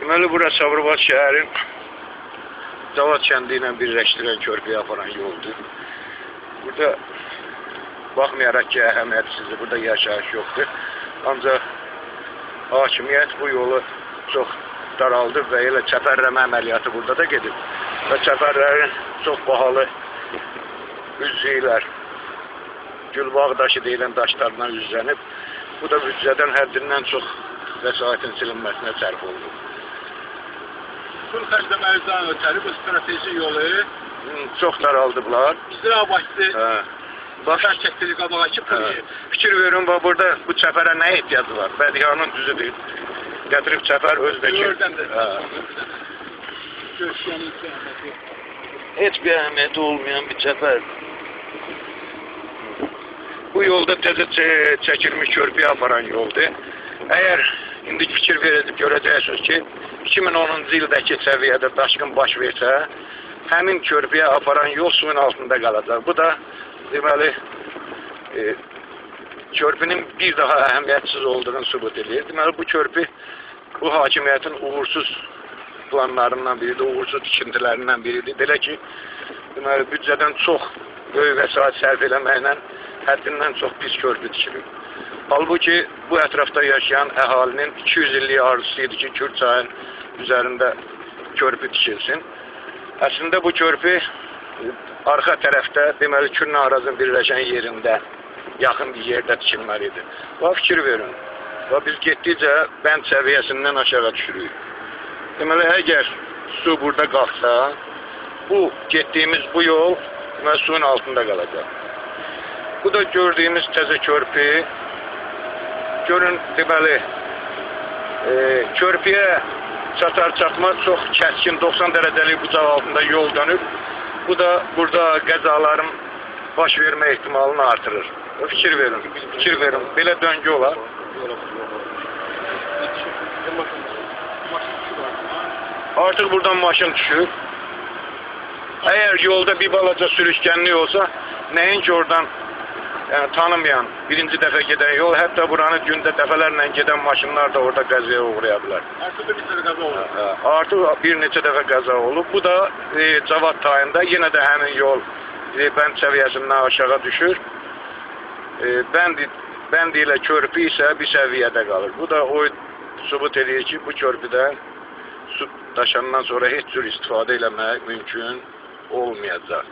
Deməli, bura Sabirabad şəhərin Cavad kəndi ilə birləşdirən körpüyə aparan yoldur. Burada baxmayaraq ki, əhəmiyyətsizdir, burada yaşayış yoxdur. Ancaq hakimiyyət bu yolu çox daraldı və elə çəpərləmə əməliyyatı burada da gedib. Və çəpərlərin çox bahalı üzlüklər, gülbağ daşı deyilən daşlardan üzlənib. Bu da büdcədən həddindən çox vəsaitin silinməsinə sərf olunub. Pul xərcləməkdən ötəri bu strateji yolu çox daraldıblar. Bizlər başlı baş çəkdirik qabağa ki, pul yeyir. Fikir verin, burada bu çəpərə nə ehtiyacı var? Bədihanın düzüdür. Gətirib çəpər özdəki. Heç bir əhəmiyyəti olmayan bir çəpər. Bu yolda təzə çəkilmiş körpüyə aparan yoldur. Əgər indi fikir verib görəcəksiniz ki, 2010-cu ildəki səviyyədə daşqın baş versə, həmin körpüyə aparan yol suyun altında qalacaq. Bu da deməli, körpünün bir daha əhəmiyyətsiz olduğunu sübut edir. Deməli, bu körpü bu hakimiyyətin uğursuz planlarından biridir, uğursuz tikintilərindən biridir. Belə ki, deməli, büdcədən çox böyük vəsait sərf eləməklə həddindən çox pis körpü tikilir. Halbuki bu ətrafda yaşayan əhalinin 200 illik arzusu idi ki, Kür çayın üzərində körpü tikilsin. Əslində bu körpü arxa tərəfdə, deməli Kürlə Arazın birləşən yerində, yaxın bir yerdə tikilməli idi. Bax, fikir verin. Bax, biz getdikcə bənd səviyyəsindən aşağı düşürük. Deməli, əgər su burada qalxsa, bu getdiyimiz bu yol deməli, suyun altında qalacaq. Bu da gördüyümüz təzə körpü. Görün, deməli, körpüyə çatar çatmaz çox kəskin 90 dərəcəlik bucaq altında yol dönür. Bu da burada qəzaların baş vermə ehtimalını artırır. Fikir verin, fikir verin. Belə döngü olar. Artıq buradan maşın düşür. Əgər yolda bir balaca sürüşkənlik olsa, nəinki oradan yəni, tanımayan, birinci dəfə gedən yol, hətta buranı gündə dəfələrlə gedən maşınlar da orada qəzaya uğraya bilər. Artıq bir neçə qəza olub. Artıq bir neçə dəfə qəza olub. Bu da Cavad tayında yenə də həmin yol bənd səviyyəsindən aşağı düşür. Bənd ilə körpü isə bir səviyyədə qalır. Bu da o sübut edir ki, bu körpüdən su daşandan sonra heç cür istifadə eləmək mümkün olmayacaq.